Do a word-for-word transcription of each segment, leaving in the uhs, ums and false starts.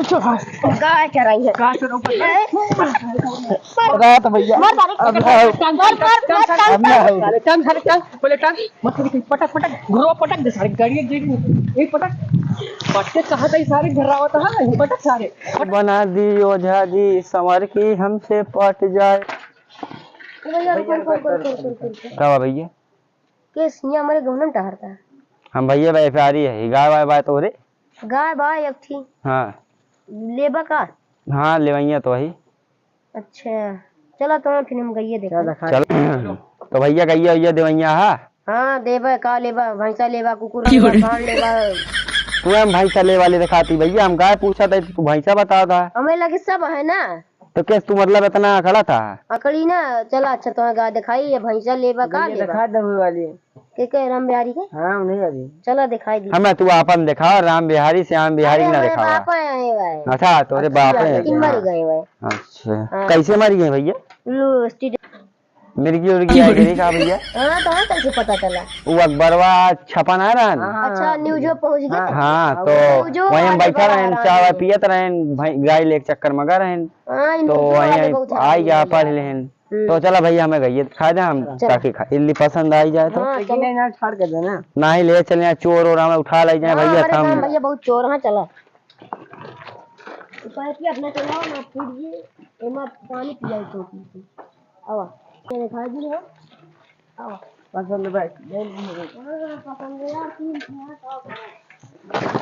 गाय चराई है। गाय चराई है। ए, रात भैया। मर सारे। अब ना हो। मर, मर, मर, अब ना हो। साले, टांग, साले, टांग, बोले, टांग, मत करी, पटक, पटक, घुरवा पटक दे, सारे, गाड़ी एक, एक पटक, पटके कहा था, सारे, घर आवत है, पटक, सारे। बना दी ओझा जी, संवर की हमसे पट जाए। भैया, रुको, रुको, रुको, रुको, रुको, रुको। का बा भैया? के सिया हमारे गौनम टहरता है। हम भैया व्यापारी है, गाय वाय बा तोरे? गाय बा एक थी। हाँ। लेबा का? हाँ, लेवैया तो वही। अच्छा, चला तो फिर हम गइया देखा। चल। तो भैया गइया, भैया देवैया हा? हाँ, देबा का लेबा, भैंसा लेबा, कुकुर लेबा, सांड लेबा। तू हम भैंसा ले वाले दिखाती भैया, हम गाय पूछा था, तू भैंसा बता था। हमें लगे सब है ना। तो कैसे तू मतलब इतना अकड़ा था? अकड़ी ना, चला अच्छा तो गाय दिखाई, ये भैंसा लेबा का लेबा? दिखा दे हुए वाली। के के राम बिहारी के? हाँ, उन्हीं वाली। चला दिखाई दी। हमें तू आपन दिखाओ, राम बिहारी, श्याम बिहारी अरे ना हमारे दिखावा। बाप है भाई। अच्छा, तोरे बाप है। लेकिन मर गए भाई। अच्छा, हाँ। कैसे मर गए भैया? लो, स्टीड- मिर्गी उर्गी आ गई का भैया? हाँ, तो हाँ कैसे पता चला? वो अखबारवा छपा ना रहन? हाँ, अच्छा, हाँ। न्यूजो पहुँच गए? हाँ, हाँ, तो न्यूजो वहीं हम वाले बैठा बड़ा रहन, हरामी चाय वाय है। पियत रहन, भाई, गाय लेके चक्कर में गए रहन। हाँ, तो न्यूजो वाले वहीं बहुत आई हरामी जा है। पढ़ लेहन। हम्म। तो चला भैया, हमें गइया दिखा दे, हम चला। ताकि खा, इल्ली पसंद आई जाए तो। हाँ, लेकिन चलो। नहीं, ना, फाड़ के देना। नहीं ले चले, चोर ओर हमें उठा ले जाए हाँ, भैया, हमारे हम गाँव भैया बहुत चोर हैं, चला। पाइप के अपना चलाओ ना, फूट गई, एमा पानी पियाई तो पी के। आवा, ये दिखा दी हो। आवा। पसंद भाई, ले ली हो। हाँ, पसंद है यार, तीन, चार, पाँच।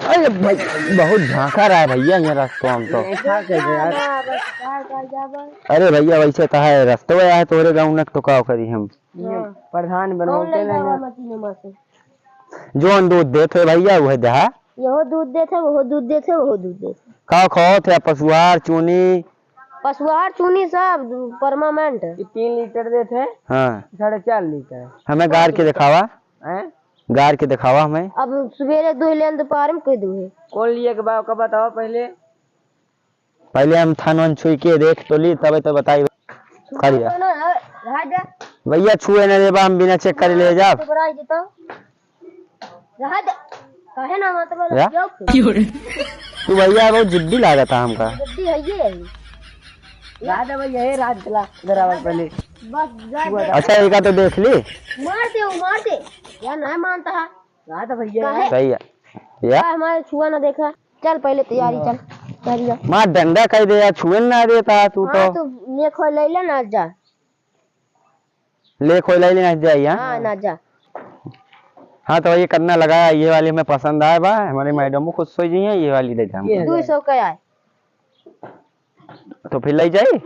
अरे भाई, बहुत झांका रहा है भैया, यहाँ रास्ता हम तो। ये खा के दे यार। ना, बस, का, का, जा, बस। अरे भैया, वैसे तो है, रास्ता है तोरे गाँव नक, तो का करी हम? ये हाँ। प्रधान कौन बनौते ले ना जावा ना। मशीन में से? जौन दूध देत है भैया, वह दहा। यहो दूध देत है, वहो दूध देत है, वहो दूध देत है। का खाओ थे पशुआर, चूनी? पशुआर, चूनी सब permanent। ये तीन लीटर देत है। हाँ। साढ़े चार लीटर। हमें गार के दिखावा। हैं? गार के दिखावा हमें। अब सुबेरे दुह लेन, दोपहर में कह दूँ है। कौन लिए के बा, ओका बताओ पहले। पहले हम थन वन छुई के देख तो ली, तबे तो बताई। खड़िया। ना, ना, रहा दे। भैया छुए ना देबा, हम बिना check करे ले जाब। तो बड़ा है जी तो। रहा दे। काहे ना मतलब या? क्यों? क्यों रे? तू भैया बहुत जिद्दी लागत है हमका। जिद्दी है ये है। रहा दे भैया, ये राज चला, इधर आवा पहले। बस, जा दे। अच्छा, एका तो देख ली। मार दे, वो मार दे। यार, नहीं मानता है। रहा दे भैया। काहे? सही है। या? का हमारे छुआ ना देखा। चल पहले तैयारी, चल। तैयारी कर। मार डंडा कह दे यार, छुए ना देता है तू हाँ, तो। तू लेखो ले ले ना जा। लेखो ले ले ना जाई, हाँ? हाँ, ना जा। हाँ, तो ये कन्ना लगाया, ये वाली हमें पसंद आए बा, हमारे मैडम खुश हो जी हैं, ये वाली दे दे हमको। ये दो सौ का आए। तो फिर ले जाई?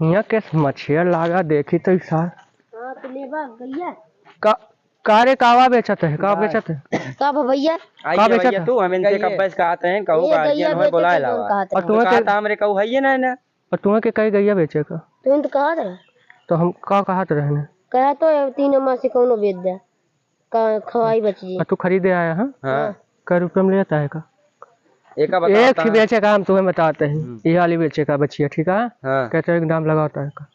हियाँ के मछिया लागा, देखी तो ई सार। हाँ, तो लेबा, गइया। का, का रे, कावा बेचत है, का बेचत है? का भा भैया? का आइए बेचत भैया है? तू, हम इनसे कहिए। कब से कहत हैं, कहू ये का गइया गार्जियन होए, बेचे बुलाए के लावा। कौन कहत तो है? तुम्हें कहा के, था हमरे कहू है ये ना, ना। और तुम्हें के कही गइया बेचे का? तुम तो कहत रहे। तो हम का कहत रहने? कहा तो ये तीनों में से कौनो बेच दे। का खवाई बची। आ, तू खरीदे आया, हाँ? हाँ। कै रुपये में लेता है का? एका बताओ एक ही ता। बेचे का हम तुम्हें बताते हैं। हम्म। ये वाली बेचे का बचिया, ठीक है? हाँ। कहते हैं दाम लगाता है का?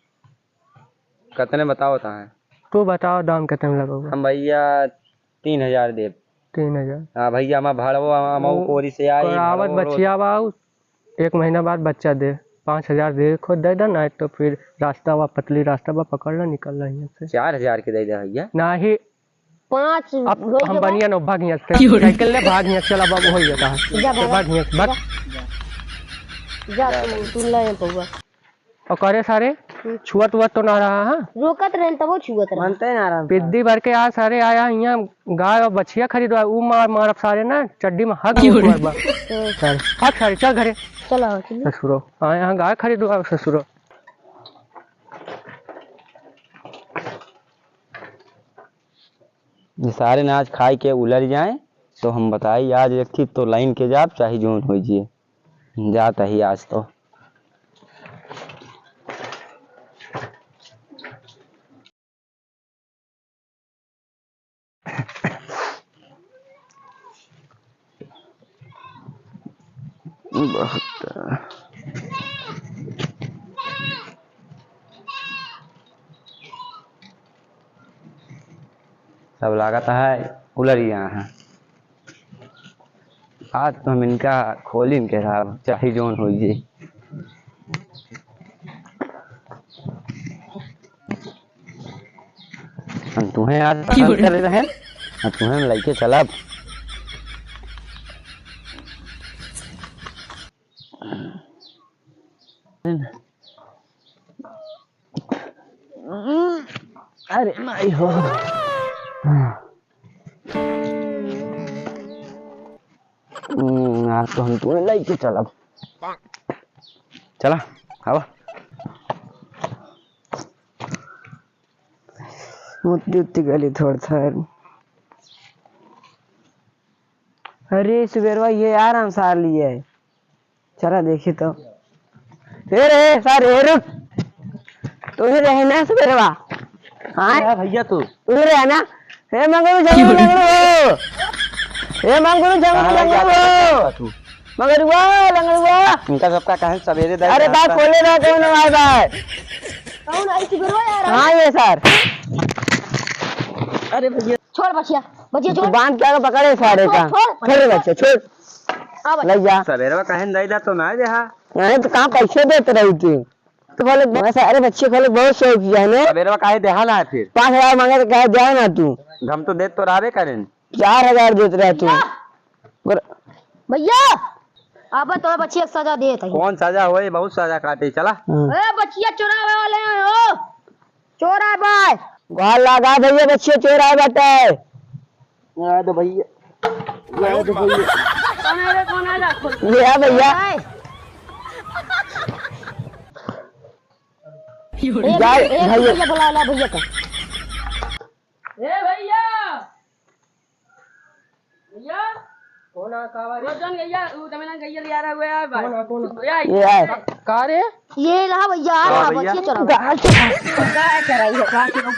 कितने बताओ ता है? तू बताओ दाम कितने में लगाओगे? हम भैया तीन हजार देब। तीन हजार। हाँ भैया, हम भाड़वो, हम, हम वो कोरी से आई, करावत भाड़वो रोज। बचिया बा, एक महीना बाद बच्चा दे, पाँच हजार दे, खुद दे दे, नहीं तो फिर रास्ता बा, पतली रास्ता बा, पकड़ लो, निकल लो यहाँ से। चार हजार के दे दे भैया। नहीं, पाँच अब होई हम के बाद बनिया न भाग यहाँ से। क्यों रे? साइकिल ले भाग यहाँ से, चला बाबू, हो गया कहा। जा भाग। भाग यहाँ से, भाग। जा, तू, तू ले पौवा। और करे सारे, हम्म। छुअत उअत तो ना रहा, हाँ? रोकत रहन, तबो छुअत रहन। मानते ना रहा। पिद्दी भर के आ सारे, आया यहाँ गाय और बछिया खरीदवा, ऊ मार, मारब सारे ना, चड्डी में हग क्यों रे? मारबा। हम्म। चल, हग सारे, चल घरे। चला, चलिए। ससुरो, हाँ, यहाँ गाय खरीदवा, ससुरो। ये सारे ना आज खाई के उलर जाए, तो हम बताई, आज एक थी तो लाइन के जाब, चाहे जोन हो जिए, जात ही आज तो। बहुत। सब लागत है उलर गया है। आज तो हम इनका खोलिन के रहब, चाहे जौन होइ जाए। हम तुहें आज पसंद करे रहे, हम तुहें लइके चलब। अरे माई हो। हम्म, आज तो हम तुहें लइके चलब। चला, आवा। मुत्ती उत्ती गली थोड़ थार। अरे सुबेरवा, ये यार हम सार लिए है। चला देखी तो। ए रे सार, ए रुक। तू ही रहे ना सुबेरवा? हाँ? क्या भैया तू? तू ही रहे ना? ए मंगरू झंगरू लंगड़ू हो। ए मंगरू झंगरू लंगड़ू हो। मंगरुआ, लंगड़ुआ। इनका सबका कहे सवेरे दे अरे बा, खोले बा, कौन आवाज आए? कौन आई सुबेरवा यार? हाँ, ये सार। अरे भैया। छोड़ बचिया, बचिया तू छोड़। बांध के आगे पकड़े सारे छोड़, का। छोड़, छोड़ रे बच्चा, छोड़। हाँ, बच्चा। ले जा। सवेरवा कहे नहीं दा तो ना देहा। नहीं तो कहाँ पैसे देत रही थी? तो बोले, मैं सारे बच्चे खोले बहुत शौक किया है ने। सवेरवा काहे देहा ना फिर? पाँच हजार मांगे तो कहे दे ना तू। हम तो देत तो रहबे करें। चार हजार देत रहे तू। भैया, अब तोरा बच्चिया के सजा देत है। कौन सजा होए? बहुत सजा काटे, चला। हाँ। ए, बच्चिया चोरावे वाले हैं हो। चोर आए बाय। गोहार लागा भैया, बच्चिया चोर आए बाटे। आ दो भैया। आ दो भैया। कौन है रे, कौन है रे? ये है भैया। आए। एक, जाए, एक भैया। भैया बुला ला भैया का। ए भैया। भैया। कौन आ, का बा रे? वो जौन गैया, वो जमीन गैया लिया रहा हुआ है भाई। कौन आ, कौन आ? भैया, ये है। का, का रे? ये रहा भैया, हाँ, रहा भैया। बच्चे चला। गाय चला। गाय चला, ये गाय चला।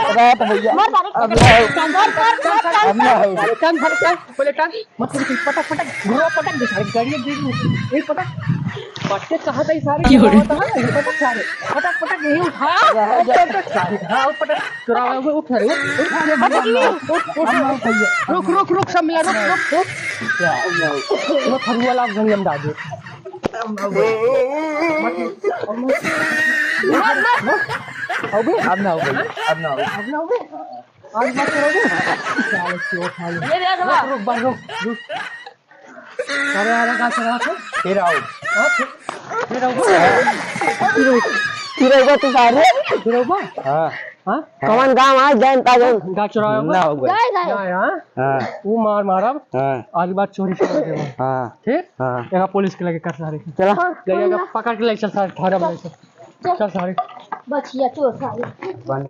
अरे तो भैया। मार, मार, अब मार, ना हो। मार, मार, मार, मार। अब ना हो। चल, चल, चल, पहले चल। मत पटक, पटक, पटक, घुरवा पटक दे सारे, गाड़ी दे दे। ए, पटक। पटक कहाँ था ये सारे? क्यों रे? पटक सारे। पटक, पटक, यही उठा। पटक सारे। हाँ, पटक। चुरावा, उठ, उठ, उठ, उठ, उठ, उठ, उठ, उठ। रुक, रुक, रुक, सब मिला, रुक, रुक, रुक। वो फरुआ लाग गई हम दादू। अबे, अब ना हो गई, अब ना हो गई, अब ना हो गई। आज मत करो रे। साले चोर साले। ये रे, रुक, रुक, बस रुक, रुक। अरे, अरे, का चला था? फिर आओ। हाँ, फिर, फिर आओ। फिर आओ, तू सारे। फिर आओ। हाँ। हाँ? कौन गाँव आज जैन ता जैन? गाँव चुराया ना हो गए। गए, गए। ना, हाँ? हाँ। वो मार मारब। हाँ। आज बाद चोरी कर देबो। हाँ। ठीक? हाँ। यहाँ पुलिस के लगे कर सारे। चला। गैया का पकड़ के ले चल सारे, थाना में ले चल। चल। चल सारे। बचिया चोर सारे। बन